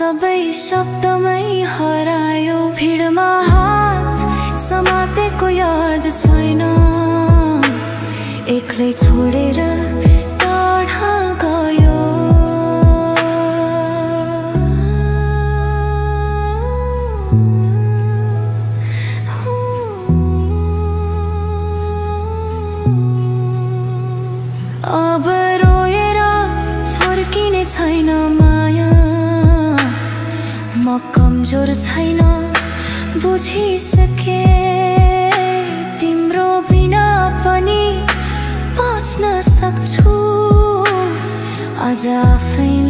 सबै शब्दमै हरायो। भिडमा हात समातेको याद छैन, एक्लै छोडेर टाढा गयो। अब रोएर फर्किने छैन माया, म कमजोर छैन बुझिसके। तिम्रो बिना पनि बाँच्न सक्छु आज आफै।